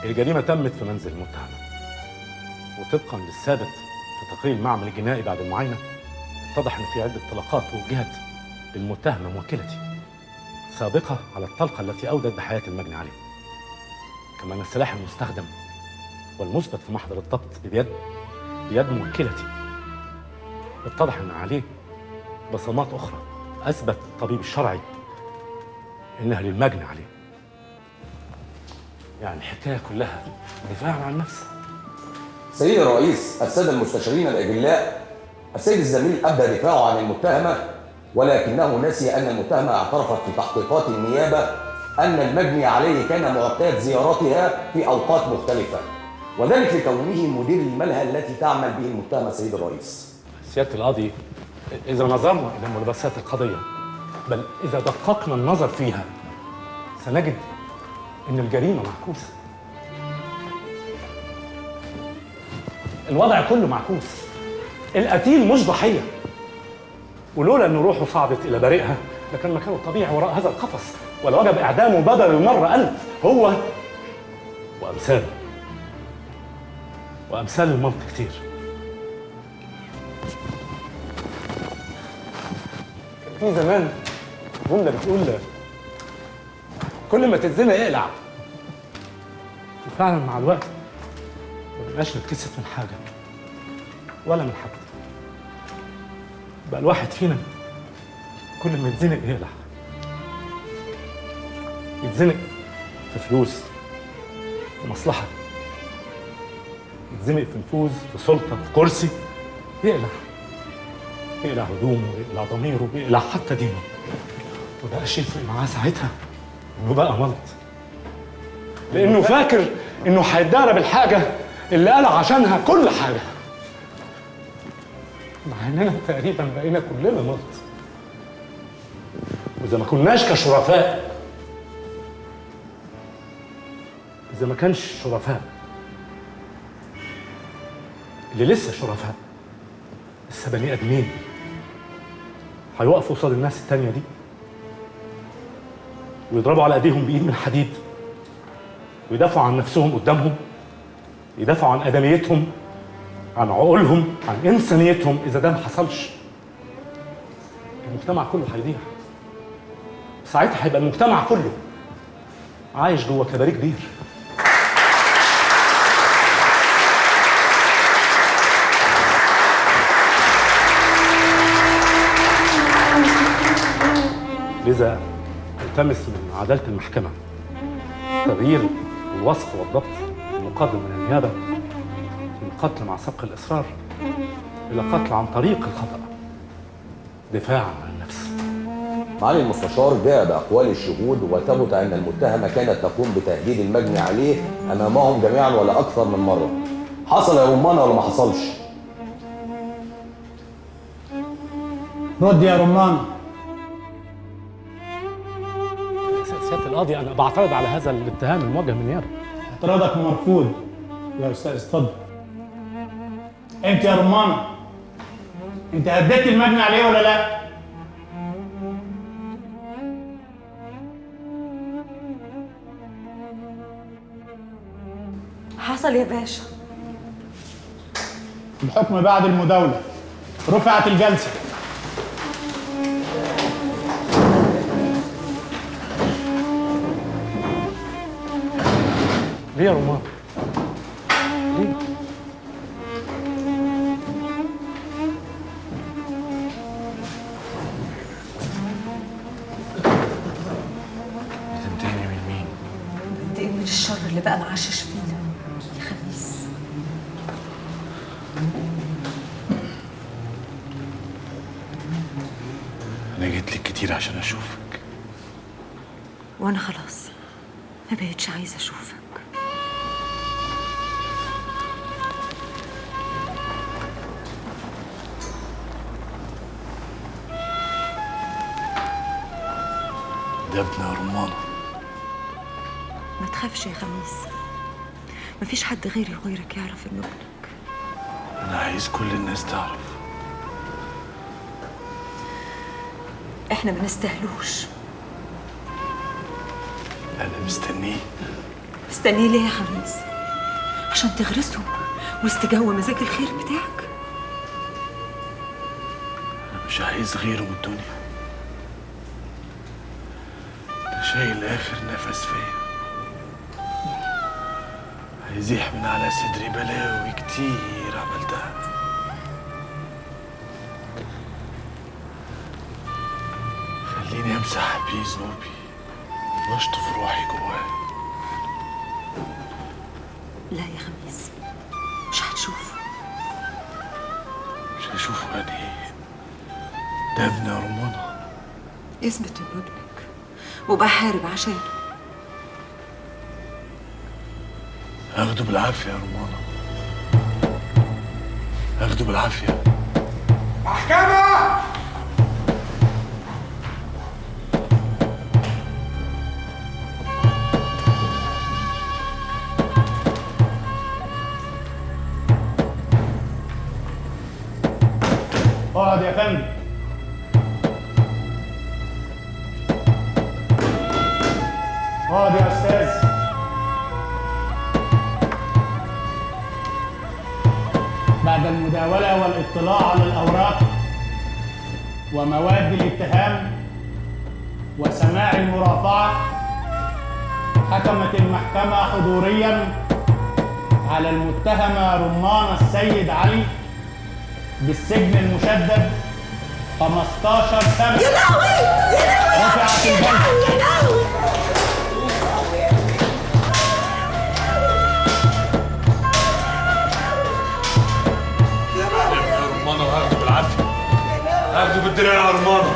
الجريمة تمت في منزل المتهمة، وطبقا للثابت في تقرير المعمل الجنائي بعد المعاينة اتضح إن في عدة طلقات وجهت للمتهمة موكلتي سابقة على الطلقة التي أودت بحياة المجني عليه. كما أن السلاح المستخدم والمثبت في محضر الضبط بيد موكلتي اتضح أن عليه بصمات أخرى أثبت الطبيب الشرعي إنها للمجني عليه. يعني الحكاية كلها دفاع عن النفس. سيدي الرئيس، السادة المستشارين الأجلاء، السيد الزميل أبدى دفاعه عن المتهمة، ولكنه نسي أن المتهمة اعترفت في تحقيقات النيابة أن المجني عليه كان معتاد زيارتها في أوقات مختلفة، وذلك لكونه مدير الملهى التي تعمل به المتهمة. سيد الرئيس. سيادة القاضي، إذا نظرنا إلى ملابسات القضية، بل إذا دققنا النظر فيها، سنجد إن الجريمة معكوسة. الوضع كله معكوس. القتيل مش ضحية، ولولا إن روحه صعدت إلى بريئها لكان مكانه الطبيعي وراء هذا القفص، ولوجب إعدامه بدل المرة 1000، هو وأمثاله وأمثال المنطق كتير. في زمان جملة بتقول كل ما تتزنق اقلع، وفعلا مع الوقت ما بقاش نتكسف من حاجة ولا من حد. بقى الواحد فينا كل ما يتزنق يقلع، يتزنق في فلوس، في مصلحة، يتزنق في نفوذ، في سلطة، في كرسي، يقلع، يقلع هدومه، يقلع ضميره، يقلع حتى دينه. مبقاش يفرق معاه ساعتها انه بقى ملط، لانه فاكر انه هيتدارى بالحاجة اللي قلع عشانها كل حاجة، مع اننا تقريبا بقينا كلنا ملط. واذا ما كناش كشرفاء، اذا ما كانش شرفاء اللي لسه شرفاء لسه بني ادمين، هيوقفوا قصاد الناس التانية دي ويضربوا على ايديهم بايد من حديد، ويدافعوا عن نفسهم قدامهم، يدافعوا عن ادميتهم، عن عقولهم، عن انسانيتهم. اذا ده ما حصلش المجتمع كله هيضيع. ساعتها هيبقى المجتمع كله عايش جوه كباريه كبير. لذا التمس من عدالة المحكمة تغيير الوصف والضبط المقدم من النيابة من قتل مع سبق الإصرار إلى قتل عن طريق الخطأ دفاعا عن النفس. معالي المستشار، جاء بأقوال الشهود وثبت أن المتهمة كانت تقوم بتهديد المجني عليه أمامهم جميعا ولا أكثر من مرة. حصل يا رمانة ولا ما حصلش؟ رد يا رمانة. سيادة القاضي، أنا بعترض على هذا الاتهام الموجه من النيابة. اعتراضك مرفوض يا أستاذ، اتفضل. أنت يا رمانة، أنت هددت المجني عليه ولا لا؟ حصل يا باشا. الحكم بعد المداولة، رفعت الجلسة. ليه يا رمان؟ ليه؟ بتنتقمي من مين؟ بنتقم من الشر اللي بقى معشش فينا يا خميس. أنا جيت لك كتير عشان أشوفك. وأنا خلاص ما بقتش عايزة أشوفك. ده ابن يا رمانة. ما تخافش يا خميس، مفيش حد غيري وغيرك يعرف انه ابنك. أنا عايز كل الناس تعرف. احنا ما نستاهلوش. أنا مستنيه. مستنيه ليه يا خميس؟ عشان تغرسه وسط جو مزاج الخير بتاعك؟ انا مش عايز غيره من الدنيا. ده شايل اخر نفس فيا، هيزيح من على صدري بلاوي كتير عملتها. خليني امسح بيه ذنوبي واشطف روحي جواه. لا يا خميس، مش هتشوفه. مش هشوفه يعني ايه؟ ده ابني يا رمانة. اثبت انه ابنك وبقى حارب عشانه. هاخده بالعافية يا رمانة، هاخده بالعافية. محكمة! اقعد يا فندم. اقعد يا استاذ. بعد المداولة والاطلاع على الأوراق ومواد الاتهام وسماع المرافعة، حكمت المحكمة حضوريا على المتهمة رمانة السيد علي بالسجن المشدد 15 سنة. يا لهوي يا لهوي رفعت الجلسة. يا لهوي. يا رمانة وهاخده بالعافية، هاخده بالدراع يا رمانة.